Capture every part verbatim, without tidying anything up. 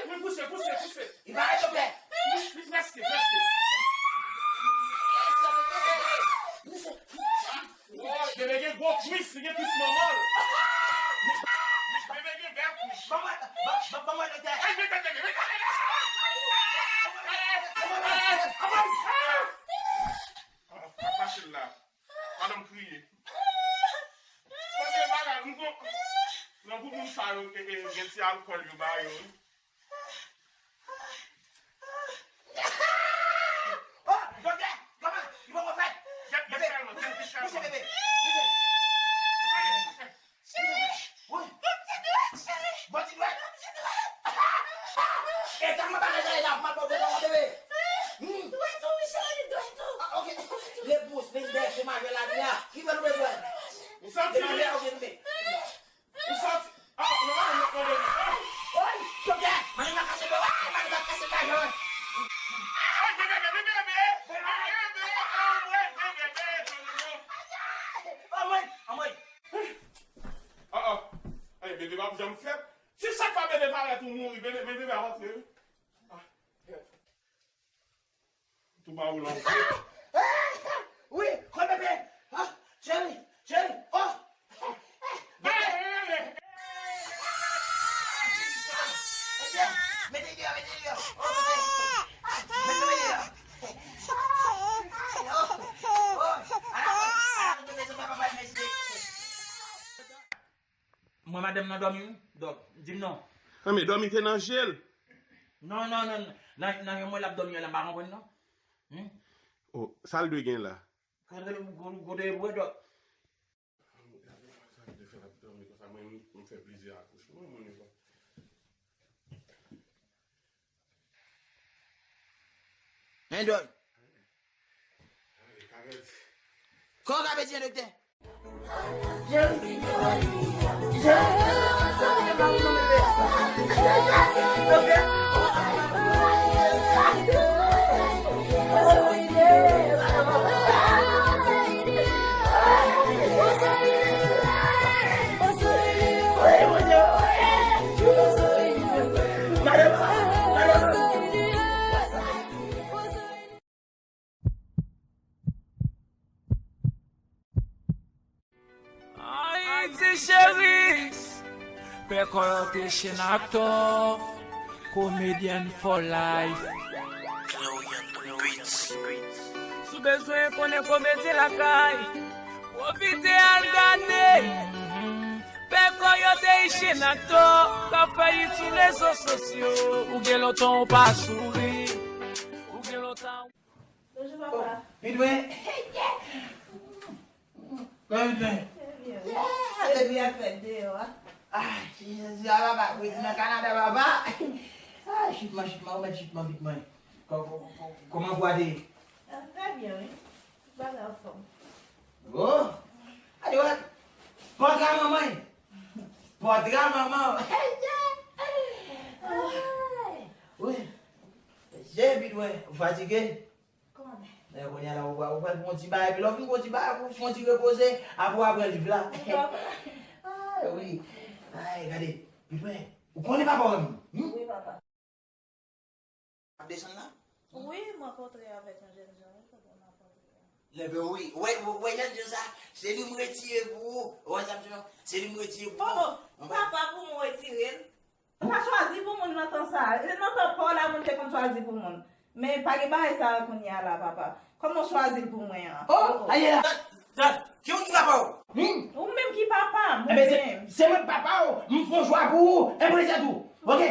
Wi, pouse, pouse, pouse. Li pa ret, doktè. Li, li prèske, prèske. Woy, bebe gen gwo kwis, li gen kwis manman l. Bebe gen bèl kwis. Ban mwen, ban, ban, ban mwen, doktè. Ay, bebe, bebe, bebe. Ap mache l la. Madanm kriye. Kote bagay, m kon, nan pou moun sa yo, e, e, gen ti alkòl yo ba yo. Oh, doktè, kòman? Li poko fèt. Bebe, pouse, pouse, bebe, pouse. Cheri! Wi. Yon ti dwèt, cheri! Bon ti dwèt! Yon ti dwèt! E, kòman bagay sa ye la? Mal bon, bon, bon, bebe. Hmm. Dwèt ou, wi, cheri, dwèt ou. Ah, ok. Repous, vin bèche majè la, vin la. Ki dwèt ou bezwen? Ou santi li? Li majè, ok, nou met. Ou santi? Ah, non, non, non, non, non. Oy, doktè, mwen la kase do, ah, mwen la kase do, jwenn. Ay, bebe, bebe, bebe. Bebe, bebe, ah, mwen, bebe, bebe, non, non, non. Anmwey, anmwey. Ah, ah. Ay, bebe p ap janm fèt. Se sa k fè bebe parèt ou mouri, bebe, bebe ap antre, wi. Ah, fèt. Tou ba ou lan. Wi, kò bebe. Ah, cheri, cheri. Oh. Bebe. Mete deyò, mete deyò. Oh, bebe. Mete deyò. Mwen madanm nan dòmi wi, dòk, di m non. Nan men dòmi te nan je l. Non, non, non, nan, nan yon mwen l ap dòmi an la, m pa konprann non. Hmm? Oh, sa l dwe gen la? Kote, kote, kote pou dòk? Sa l te fè l ap dòmi konsa, mwen, m fè plizyè akouchman, mwen, mwen. Mendòy. Kòman w ka pedi an, doktè? Ayiti cheri, pè kò yo te chen ak tò, comedian for life. Clarion Beats. Si w bezwen konnen komedi lakay, pwofite al gade. Pè kò yo te chen ak tò, k ap fè it sou rezo sosyo. Ou gen lontan ou pa souri. Ou gen lontan. Bonjou, papa. Pitwen. Kòman pitwen? Trè byen, wi. Ah, depi ap fèt deyò a. Ah, si, si, si, ah, papa, wi, nan Kanada, papa. Ah, chitman, chitman, ou mèt chitman, pitwen. Kò-, kò-, kò-, kòman pou a te ye? Ah, trè byen, wi. Tout bagay anfòm. Oh! Gade, wè. Pòtre manman. Pòtre manman. Wi. Se pitwen, ou fatige? Kòman? Men kounye a la, ou, ou pral pran yon ti bagay, epi lè w fin pran yon ti bagay, ou fè yon ti repoze, apre w ap pran liv la. Ah, wi. Ay, gade. Pitwen, ou konnen papa w menm? Hmm? Wi, papa. Ap desann la? Wi, m rankontre avèk yon jèn jan, wi, pandan m ap rantre a. Lè ben wi, wè, wè, wè jèn jan sa, se li m retire pou ou. Wè sa m di w, se li m retire pou ou. Oh, oh, papa pou mwen retire l. M pa chwazi pou moun nan tan sa. Se nan tan pa w la moun te konn chwazi pou moun. Men pa gen bagay sa a kounye a la, papa. Kòman w chwazi l pou mwen an? Oh, oh, oh. Aye la. Dad, dad, ki moun ki papa w? Hmm? Ou menm ki papa m, ou menm. Eben, se, se mwen k papa w, m fè yon chwa pou ou, e pou lèzòt tou. Oke?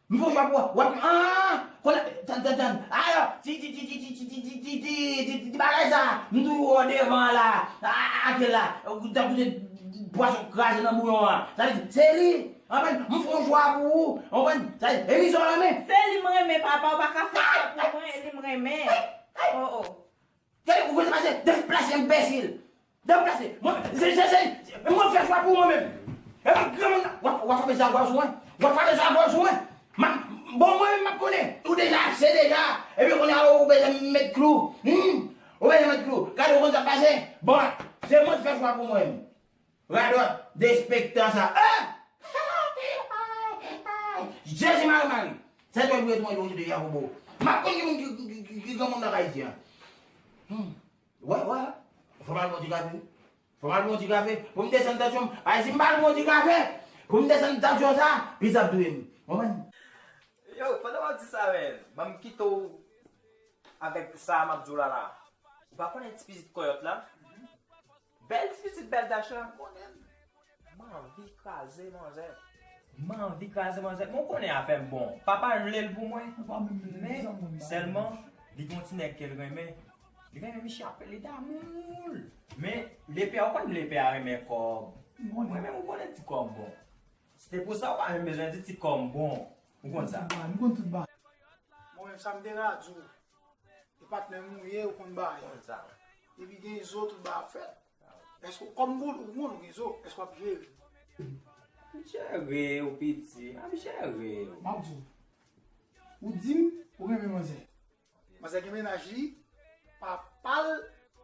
M fè yon chwa pou ou, w ap, ah, konnen, tann, tann, tann. Alò, ti, ti, ti bagay sa, m toujou wè w devan la, a, a, a, kè la, tankou se pwason kraze nan bouyon an. Sa vle di, se li. Anfen, m fè yon chwa pou ou. Konprann? Sa, e li sa w renmen? Se li m renmen, papa, ou pa ka fè sa pou mwen, e li m renmen. Oh, oh. Gade, ou konnen sa pase, deplase, enbesil. Deplase. Mwen, se, se, se, mwen fè chwa pou mwen menm. E pa granmoun nan, w ap, w ap frape sa gòj sou mwen. W ap frape sa gòj sou mwen. M ap, bon, mwen menm m ap konnen. Ou deja abse deja. Epi kounye a, ou bezwen met klou. Hmm. Ou bezwen met klou. Gade, ou konn sa pase. Bon, se mwen k fè chwa pou mwen menm. Radòt, derespektan sa. Ah! Jezi Mari Mari. Sèt èdmè pou yo tounen yon de ya bobo. M ap konn ki moun ki, ki, ki, ki granmoun nan kay isi a. Hmm. Wè, wè. Fò m al pran ti kafe. Fò m al pran ti kafe. Pou m desann tansyon m. Ay, si m pa al pran ti kafe, pou m desann tansyon sa, plis ap touye m. Konprann? Yo, pandan w ap di sa, men, ban m kite w avèk sa m ap di w la la. Ou pa konnen ti pitit kòyòt la? Bèl ti pitit bèl dach la, m konnen l. M anvi kraze manzè. M anvi kraze manzè. Mwen konnen afè m bon. Papa l vle l pou mwen. Men sèlman, li gen yon ti nèg ke l renmen. Li renmen misye ap pale damou l. Men lepè a, ou konn lepè a renmen kòb. Mwen menm, ou konnen ti kòb bon. Se te pou sa ou pa menm bezwen di ti kòb bon. Ou konn sa. M konn tout bagay. Mwen menm, sa m te ka di w. E patnè m ou ye, ou konn bagay. Konn sa. Epi gen zo, tout bagay ap fèt. Èske w, kòm ou, ou konn ou gen zo, èske w ap jere? M jere w, piti, m ap jere w. M ap di w. Ou di m ou renmen manzè. Manzè gen mennaj li, papa l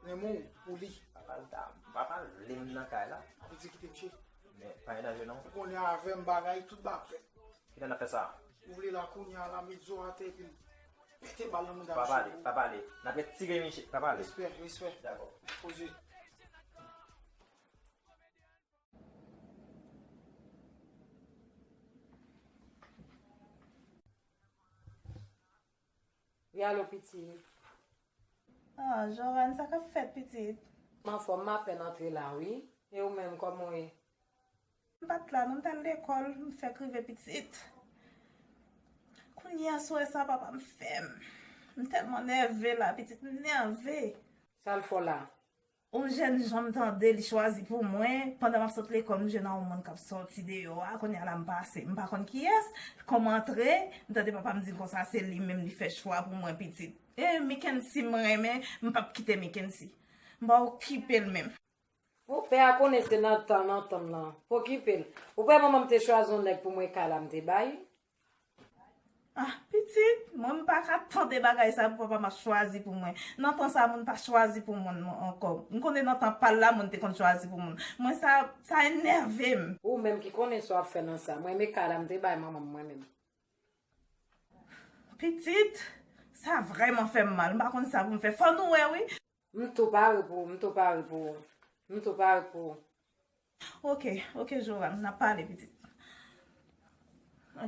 renmen w pou li. Papa l ta, papa l vle m nan kay la. Sa vle di kite misye. Men pa gen danje non. Ou konnen avè m bagay, tout bagay ap fèt. Kilè n ap fè sa? Ou vle la kounye a la, met zo atè epi m pete bal nan mouda misye. Pa pale, pa pale. N ap retire misye, pa pale. Respè, respè. Dakò. Poze. Wi, alo, pitit. Ah, Jovan, sa k ap fèt, pitit? M anfòm, m apèn antre la, wi. E ou menm, kòman w ye? M pa t la, non, m t al lekòl, m fèk rive, pitit. Kounye a, sou sa, papa m fè m. M tèlman nève la, pitit, m nève. Sa l fè w la? Yon jèn jan m tande li chwazi pou mwen, pandan m ap sot lekòl, m jwenn a yon moun k ap sòti deyò a, kounye a la m pase, m pa konn kiyès, kòm antre, m tande papa m di konsa se li menm li fè chwa pou mwen pitit. E Mikensi m renmen, m p ap kite Mikensi. M pa okipe l menm. Ou pè a konnen se nan tan, nan tan m lan. Okipe l. Ou kwè manman m te chwazi yon nèg pou mwen kay la m te bay? Ah, pitit, mwen m pa ka tande bagay sa pou papa m ap chwazi pou mwen. Nan tan sa, moun pa chwazi pou moun non, ankò. M konnen nan tan pa l la, moun te konn chwazi pou moun. Mwen sa, sa enève m. Ou menm ki konnen sa w ap fè nan sa. Mwen, men kay la m te bay manman m mwen menm. Pitit, sa vrèman fè m mal. M pa konn sa pou m fè. Fò nou wè, wi. M tou pare pou ou, m tou pare pou ou. M tou pare pou ou. Ok, ok, Jovan, n ap pale, pitit.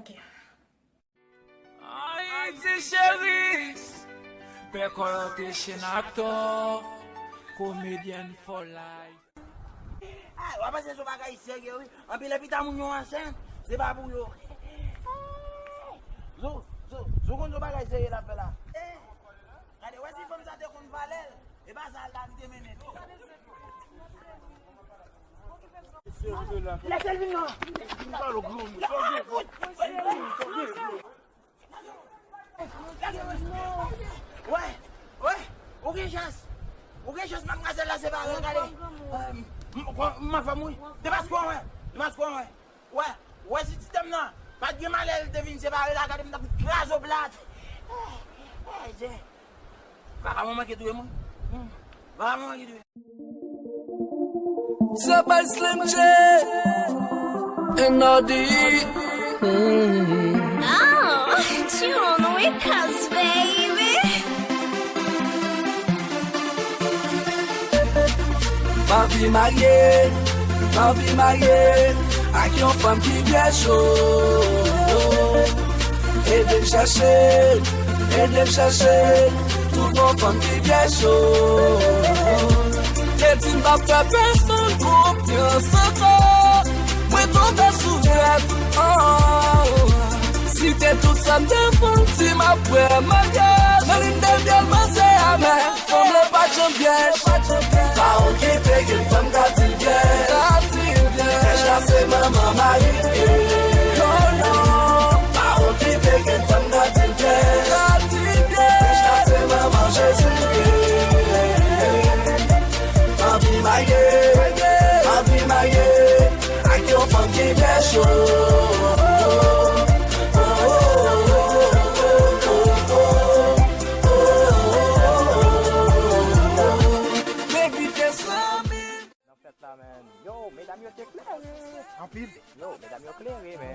Ok. Ayiti cheri, pè kòlòte chen ak tò, comedian for life. Ay, w ap panse se yon bagay serye, wi. Anpil epi ta moun yo ansent, se pa pou yo. Zo, zo, zo konn se yon bagay serye l ap fè la. Gade, wè si fanm sa te konn valè l. E pa sa l ta kite mennen. Lèse l vin non. Wè, wè, ou gen chans. Ou gen chans, madmwazèl la separe, gade. M, m, m, ma fanm, wi. Depaske, wè. Depaske, wè. Wè, wè si ti dam nan pa t gen malè l te vin separe la, gade m t ap kraze w plat. Eh, eh, Jen. Vagabon manke touye moun. Hmm. Vagabon manke touye. Se bay Slim J, N O D. Mm. Oh, you on the weak cuz, baby. M anvi marye, m anvi marye ak yon fanm ki byen cho. Ede m chèche, ede m chèche, twouve yon fanm ki byen cho. Te di m p ap fè pèsonn konfyans ankò, mwen tonbe sou tèt, oh. Si te tout sa m te vann, di m ap wè maryaj. Nan lim de myèl, manzè amè. Fanm lan pa janm vyèj. Pa okipe, gen fanm ka di l vyèj. Vyèj la se manman mari l ye. Yo, yo. Pa okipe, gen fanm ka di l vyèj. Vyèj la se manman Jezi l ye. Anvi marye, anvi marye ak yon fanm ki byen cho. Nan fèt la, man. Yo, medam yo te klere. Anpil. Yo, medam yo klere, man.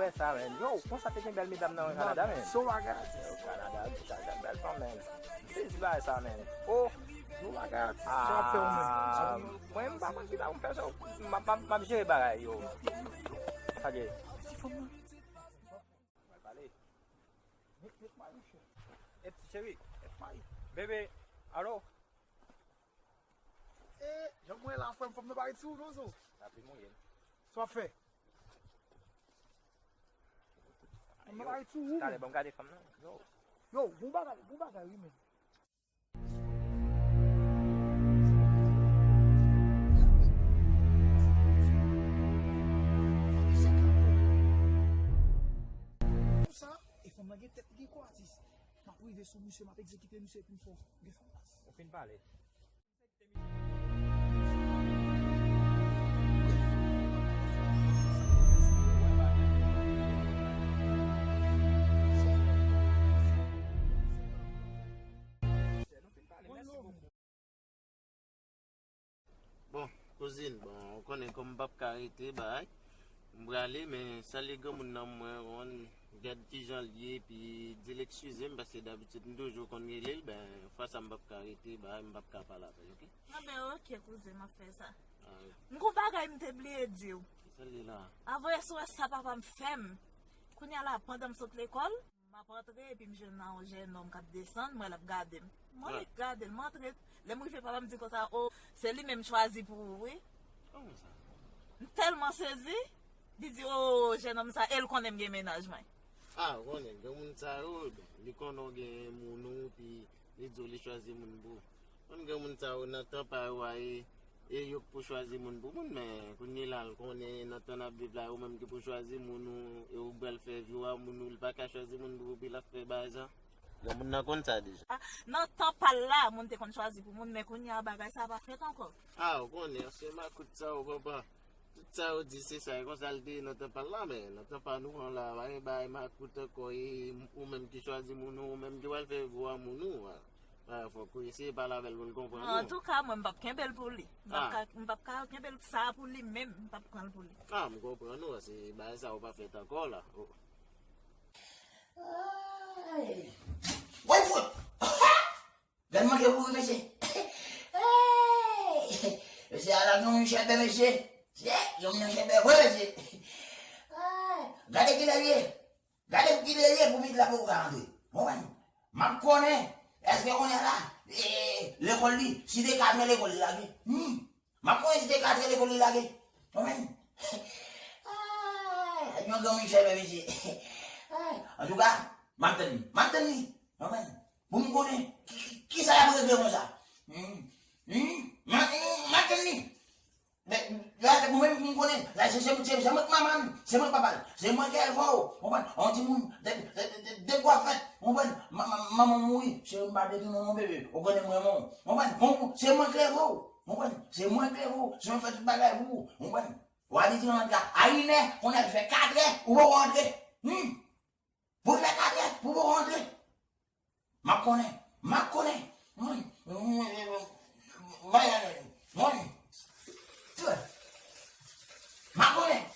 Wè sa, men. Yo, konsa te gen bèl medam nan Kanada, men. Son bagay. Yo, Kanada, Kanada, bèl fanm, men. M sezi bagay sa, men. Oh. Son bagay atis, sa w ap fè ou menm? Ah, mwen, m pa konn ki sa pou m fè sa. M ap, m ap, m ap jere bagay, yo. Sa gen. Ti fanm nan. Pale. Met, met may, monchè. E, cheri. Met may. Bebe, alo? E, jan mwen la, frè m, fò m nan pale sou ou, non, zo? Sa pi mouye. Sa w ap fè? Fò m nan pale sou ou. Talè, ban m gade fanm nan. Yo. Yo, bon bagay, bon bagay, wi, men. Konsa, e fanm nan gen tèt, li gen kò atis. M ap rive sou misye, m ap egzekite misye epi m fò gen fanm atis. Ou fin pale. Bon, kouzin, bon, ou konnen kòm m p ap ka rete, bay. M prale, men salye granmoun nan mwen, ou konn, gad kijan l ye, epi di l eskize m, paske dabitid m toujou konn rele l, ben, fwa sa m p ap ka rete, bay, m p ap ka pale avè l, oke? Anben, oke, kouzen, m ap fè sa. Ah, wi. M gon bagay m te bliye di w. Kisa l ye la? Avanyè si w wè sa papa m fè m. Kounye a la, pandan m sot lekòl, m ap antre, epi m jwenn nan yon jennonm k ap desann, m wè l ap gade m. M annik gade l, m antre. Lè m rive, papa m di konsa, o, se li menm m chwazi pou ou, wi. Kòman sa? M tèlman sezi, li di, o, jennonm sa, e l konnen m gen mennaj, mwen. Ah, ou konnen, granmoun sa yo, ben, li konnen w gen moun ou, epi li di w li chwazi moun pou ou. Konn granmoun sa yo nan tan pa yo a, e, e yo k pou chwazi moun pou moun, men kounye la l konnen nan tan n ap viv la, ou menm ki pou chwazi moun ou, e ou k pral fè vi w a moun ou, li pa ka chwazi moun pou ou, epi l ap fè bagay sa. Granmoun nan konn sa deja. Ah, nan tan pa l la, moun te konn chwazi pou moun, men kounye a bagay sa pa fèt ankò. Ah, ou konnen, ansyen makout sa yo, konpa. Tout sa yo di se sa, e konsa l te ye nan tan pa l la, men nan tan pa nou an la, pa gen bagay makout ankò, e ou menm ki chwazi moun ou, ou menm ki pral fè vi w a moun ou, a. A, fòk ou eseye pale avè l pou l konprann ou. Antouka, mwen, m p ap kenbe l pou li. M p ap ka, m p ap ka kenbe l sa pou li menm, m p ap pran l pou li. Ah, m konprann ou, se bagay sa yo pa fèt ankò la. Oh. Ay. Woy, fout! Gad manke pou wi, mesye. Hey! Mesye, ala gen yon chèbè, mesye. Ye, gen yon chèbè vre, mesye. Hey! Gade kilè l ye. Gade kilè l ye pou pitit la poko ka rantre. Konprann? M ap konnen, èske konnen la, e, lekòl li, si te katrè lekòl li lage. Hmm. M ap konnen si te katrè lekòl li lage. Konprann? Ay, yon granmoun chèbè, mesye. Ay, antouka, m ap tann li. M ap tann li. Konprann? Pou m konnen ki, ki, kisa y ap regle konsa. Hmm. Hmm. M ap, m ap tann li. Men, la, ou menm pou m konnen, la, se, se, se, se mwen k manman l, se mwen k papa l, se mwen k elve w, konprann? On timoun, de, de, de, de, de gwa fèt, konprann? Ma, ma, manman w mouri, se mwen pa te gen manman bebe, ou konnen m renmen w, konprann? Bon, se mwen k elve w, konprann? Se mwen k elve w, se mwen k fè tout bagay pou ou, konprann? W a di ti manman la, a inè, kounye a l fè katrè, ou poko rantre. Hmm. Pou l fè katrè, pou poko rantre. M ap konnen. M ap konnen. Mwen, mwen, mwen, mwen, mwen, m ap konnen.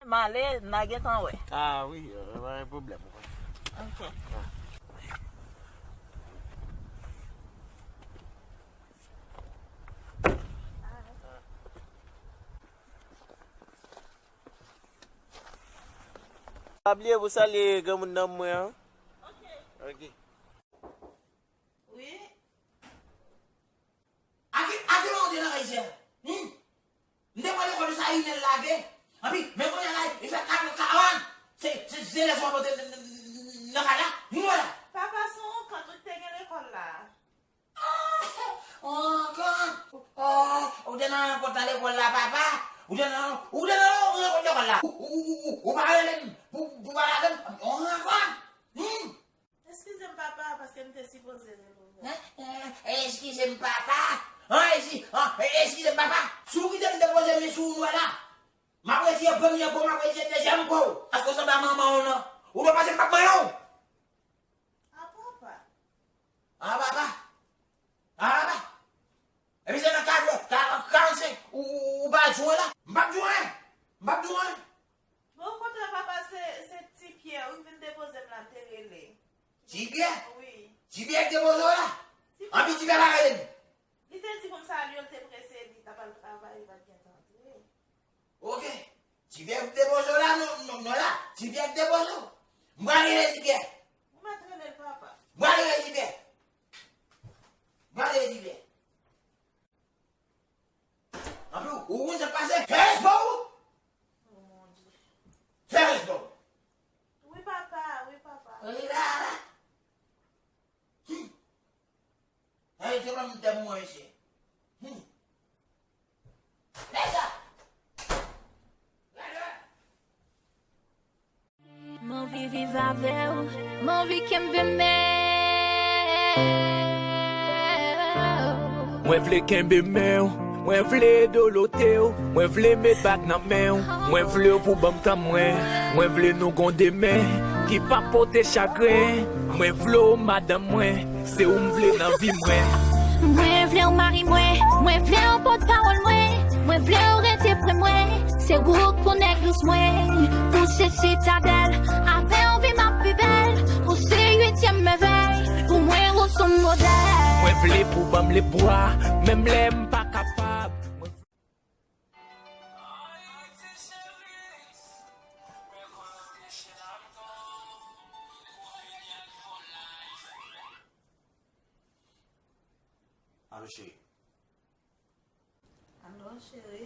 M ale, n a gentan wè. Ah wi, euh, pa gen pwoblèm. Ok. Pa bliye pou salye granmoun nan mwen an. Ok. Ok. Wi. A ki, a ki lè w te nan kay isi a? Hmm? M te pran lekòl sa inè l lage. Anpi, men kounye a la, li fè kat èt karant. Se, se, se lè sa w ap antre nan, nan, nan, nan kay la. M wè la. Papa, se yon kant wi k te gen lekòl la. Ah, ankò. Ah, ou te nan rankont nan lekòl la, papa. Ou te nan, ou te nan rankont lekòl la. Ou, ou, ou, ou, ou pa rele m pou, pou pale avè m. Yon rankont. Hmm. Eskize m, papa, paske m te sipoze rele w. Hein? Eh, eskize m, papa. Hein, esi-, hein, eskize m, papa. Si w kite m depoze men sou ou, nou wè la. M ap retire premye po, m ap retire dezyèm po. Paske w sanble a manman w, non. Ou dwe panse m p ap manyen w. A papa. A papa. A papa. Epi se nan kat èt, ka-, karannsenk, ou, ou, ou pa jwenn la. M p ap jwenn. M p ap jwenn. Bon, okontrè, papa, se, se Tibè? Wi. Tibè ki te poze w la? Anpi Tibè pa rele m. Li te di pou m salye l, te prese, li t ap al travay, li pa t gen tan antre. Ok. Tibè ki te poze w la, non, non, non la. Tibè ki te poze w. M pral rele Tibè. Ou mèt rele l, papa. M pral rele Tibè. M pral rele Tibè. Anpi, ou konn sa k pase? Fè respè w! Oh, mon Dieu. Fè respè w! Wi, papa, wi, papa. Wi, la, la. Hmm. Ay, te ban m tèm mwen, mesye. Hmm. Lè sa! Gade! M anvi viv avè w, m anvi kenbe men w. Mwen vle kenbe men w, mwen vle dolote w, mwen vle met bag nan men w, mwen vle w pou ban m tan mwen, mwen vle nou gon demen ki pa pote chagren, mwen vle w madanm mwen. Se ou m vle nan vi mwen. Mwen vle w mari mwen, mwen vle w pòtpawòl mwen, mwen vle w rete pre mwen. Se wout pou nèg dous mwen, pou se sitadèl. Avè w vi m ap pi bèl, ou se uityèm mèvèy, pou mwen ou s on modèl. Mwen vle pou ban m lebwa, menm lè m pa kapab. Alo, cheri. Alo, cheri.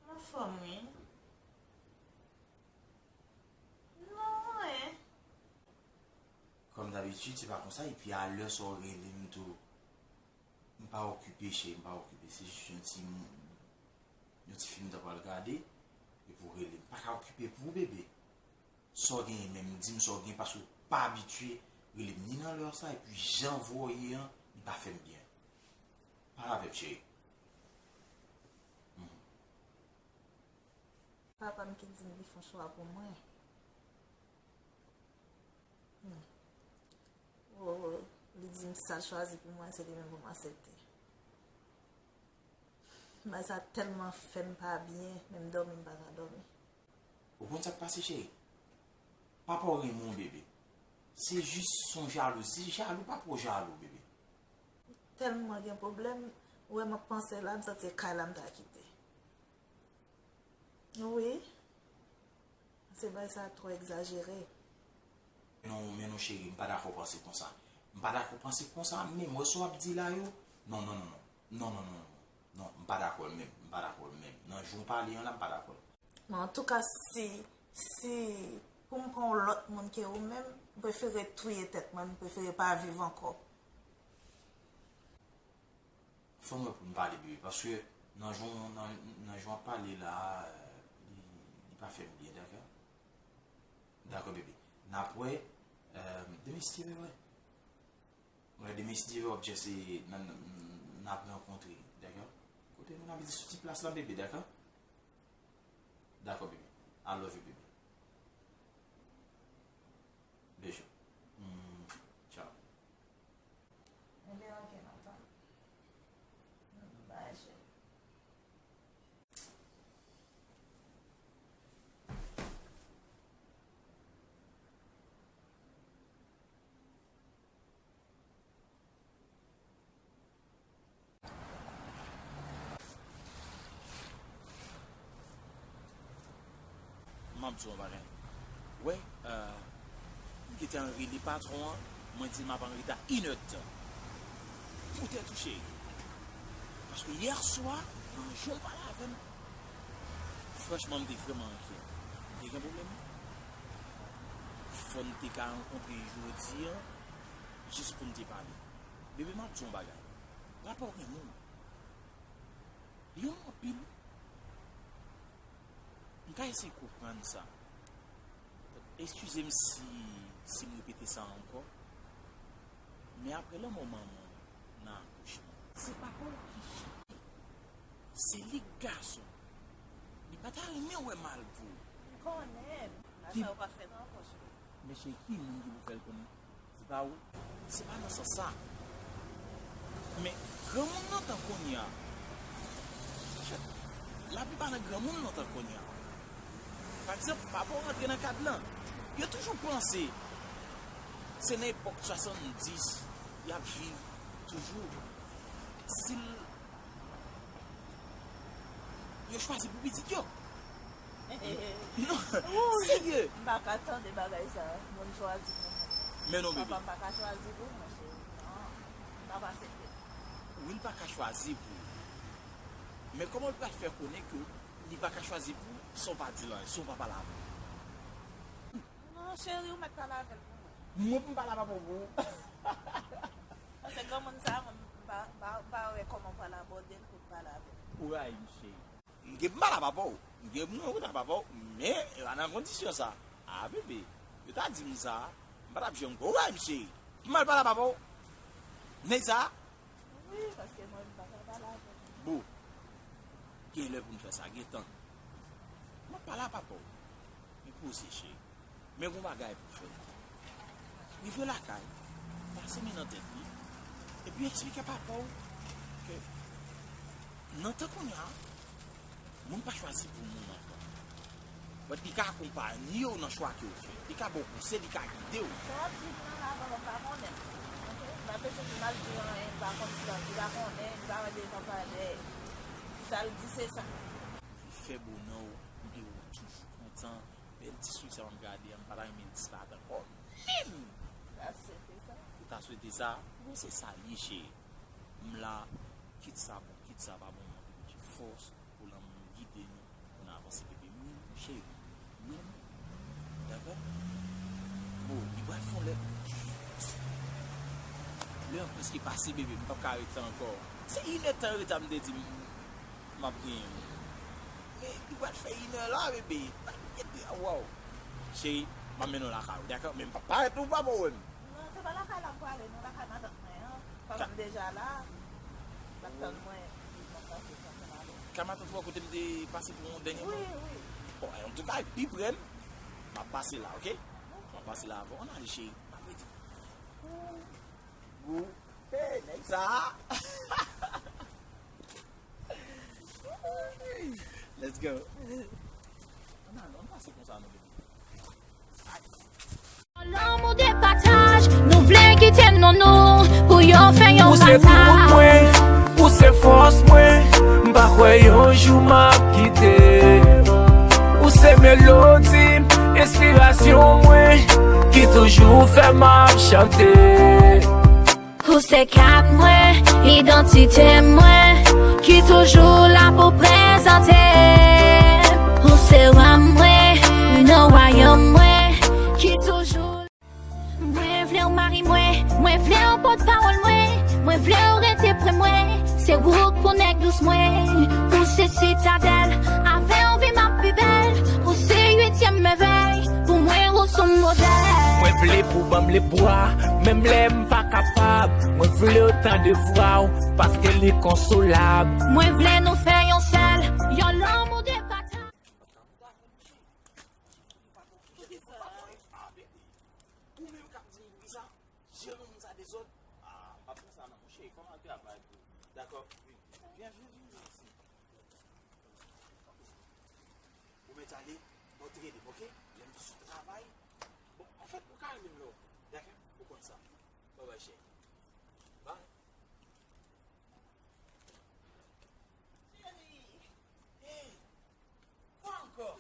M anfòm, wi. Non, en. Kòm dabitid, se pa konsa, epi a lè sa w rele m tou. M pa okipe, cheri, m pa okipe. Se jis yon ti, yon ti fim m ta pral gade, epi w rele m. M pa ka okipe pou ou, bebe. Sa w genyen menm, di m sa w genyen, paske w pa abitye rele m ni nan lè sa, epi jan vwa w ye an, li pa fè m byen. Pale avè m, cheri. Mhm. Papa m ki di m li fè yon chwa pou mwen. Hmm. Oh, li di m sa l chwazi pou mwen, se li menm pou m aksepte. Bagay sa tèlman fè m pa byen, menm dòmi m pa ka dòmi. Ou konn sa k pase, cheri? Papa w renmen w, bebe. Se jis yon jalouzi, jalou, papa w jalou, bebe. Tèlman gen pwoblèm, ou wè m ap panse la, m santi se kay la m ta kite. Wi. Se bagay sa twò egzajere. Non, men non, cheri, m pa dakò panse konsa. M pa dakò panse konsa, menm wè sa w ap di la yo. Non, non, non, non. Non, non, non, non. Non, m pa dakò l menm. M pa dakò l menm. Nan jan w pale an la, m pa dakò l. Men antouka, si, si pou m pran yon lòt moun ke ou menm, m prefere touye tèt mwen, m prefere pa viv ankò. Fò m wè pou m pale, bebe, paske nan jan, nan, nan jan w ap pale la, euh, li, li pa fè m byen, dakò? Dakò, bebe. N ap wè, euh, demen si Dye vle, wè. Wè, demen si Dye vle, w ap djese, n, n, n ap rankontre, dakò? Kote nou, n ap di sou ti plas la, bebe, dakò? Dakò, bebe. I love you, bebe. Beijou. Mm, tchao. Ebyen, ok, m ap tann. Mm, bye, cheri. M ap di w yon bagay. Wè, euh, m gentan rele patwon an, mwen di l m ap an reta inèdtan. Poutèt ou, cheri. Paske yè swa, nan jan w pale avè m, franchman, m te vrèman enkyè. M te gen pwoblèm. Fò n te ka rankontre jodi an, jis pou n te pale. Bebe, m ap di w yon bagay. Papa w gen moun. Li renmen w anpil. M ka eseye konprann sa. Eskize m si, si m repete sa ankò. Men apre lanmò manman w nan akouchman, se papa w ki chante. Se li k gason. Li pa ta renmen wè mal pou ou. M konnen. Bagay sa yo pa fèt ankò, cheri. Men cheri, ki moun ki pou fè l konnen? Se pa ou? Se pa nan sans sa. Men granmoun nan tan kounye a, laplipa nan granmoun nan tan kounye a. Pa egzanp, papa w rantre nan kad lan. Yo toujou panse se nan epòk swasanndis y ap viv toujou. Si l Yo chwazi pou pitit yo. Non, serye. M pa ka tande bagay sa. Moun chwazi pou moun. Men non, bebe. Papa m pa ka chwazi pou mwen, cheri. Non. M pa ka aksepte. Wi, l pa ka chwazi pou ou. Men kòman l pral fè konnen ke li pa ka chwazi pou ou san w pa di l anyen, san w pa pale avè l? Non, cheri, ou mèt pale avè l pou mwen. Mwen pou m pale avè papa w pou ou? Paske granmoun sa, mwen, m pa, m pa, m pa wè kòman pral abòde l pou m pale avè l. Ou rayi m, cheri. M gen pou m pale a papa w. M gen pou mwen konn a papa w, men e pa nan kondisyon sa. A, bebe, yo ta di m sa, m pa t ap janm kwè. Ou rayi m, cheri. M al pale a papa w. Nèg sa? Wi, paske mwen, m pa ka pale avè l. Bon, gen lè pou n fè sa, gen tan. M ap pale a papa w. M poze, cheri. Men gon bagay pou fè. Rive lakay, pase men nan tèt li, epi eksplike papa w ke nan tan kounye a, moun pa chwazi pou moun ankò. But li ka akonpanye w nan chwa ke w fè. Li ka ba w konsèy, li ka gide w. Sa w ap di m nan la, papa m pa konnen. Oke? M pa bezwen pou m al di l anyen, m pa konn si l ap di, li pa konnen, li pa wè devan pa dèyè. Sa l di, se sa. Fè bonè w, m te wè w toujou kontan. Bèl ti souri sa m ap gade a, m pa ta renmen l disparèt ankò menm! Ou ta swete sa? Ou ta swete sa? Bon, se sa l ye, cheri. M la, kit sa bon, kit sa pa bon, m ap mande Bondye fòs pou lanmou l gide nou, pou n avanse, bebe m, wi, cheri. Wi, lanmou. Dakò? Bon, li pral fè yon lè. Lè an prèske pase, bebe m, m p ap ka rete ankò. Se inèdtan reta m te di m. M ap genyen, wi. Men, li pral fè inè la, bebe. Pa gen de, waw. Cheri, m ap mennen w lakay ou, dakò? Men m p ap parèt pou papa w wè m. Non, se pa lakay la m prale, non, lakay matant mwen an. Papa m deja la. L ap tann mwen. Li pral pase tann mwen la. Kay matant ou a kote m te pase pou yon dènye fwa? Wi, wi. Bon, antouka, pi pre m, m ap pase la, oke? Oke. M ap pase la avè w. Ann ale, cheri. M ap rete. Gou. Hey, nèg sa a. Let's go. Ann al, ann pase konsa non, bebe. Lanmou de pataj, nou vle kite non nou pou yo fè yon pataj. Ou se tout mwen, ou se fòs mwen, m pa kwè yon jou m ap kite. Ou se melodi m, enspirasyon mwen, ki toujou fè m ap chante. Ou se kat mwen, idantite mwen, ki toujou la pou prezante. Ou se wa mwen, nan wayòm mwen, ki toujou. Mwen vle w mari mwen, mwen vle w pòtpawòl mwen, mwen vle w rete pre mwen. Se wout pou nèg dous mwen, ou se sitadèl, avè w vi m ap pi bèl, ou se uityèm mèvèy. Pou mwen, ou se yon modèl. Mwen vle pou ban m lebwa, menm lè m pa kapab. Mwen vle w tande vwa w, paske li konsolab. Mwen vle nou fè yon sèl, yon lanmou de pataj. Ou menm k ap di m poukisa? Jan moun sa dezòd. Ah, m p ap fè sa non, monchè. Fò m al travay tou. Dakò. Vin, vin, vin, vin isi. Ou mèt ale, mwen te rele m, oke? Lè m sou travay. Bon, anfèt, ou ka rele m lè w vle. Dakò? Ou konn sa. Bye bye, cheri. Bye. Cheri. Hey. Kwa ankò? Ou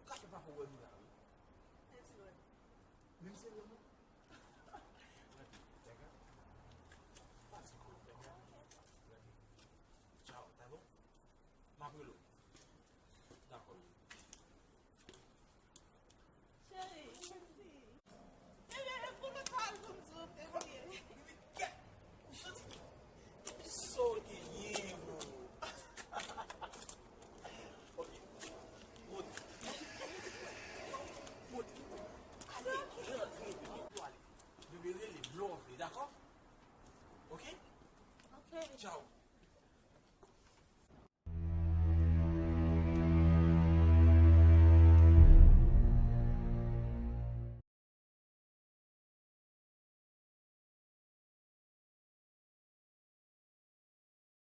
ka fè papa w wè nou la, wi. Menm si lè nou. Rete, dakò? Pa di kou, dakò? Rete. Tchao, ta bon? M ap rele w.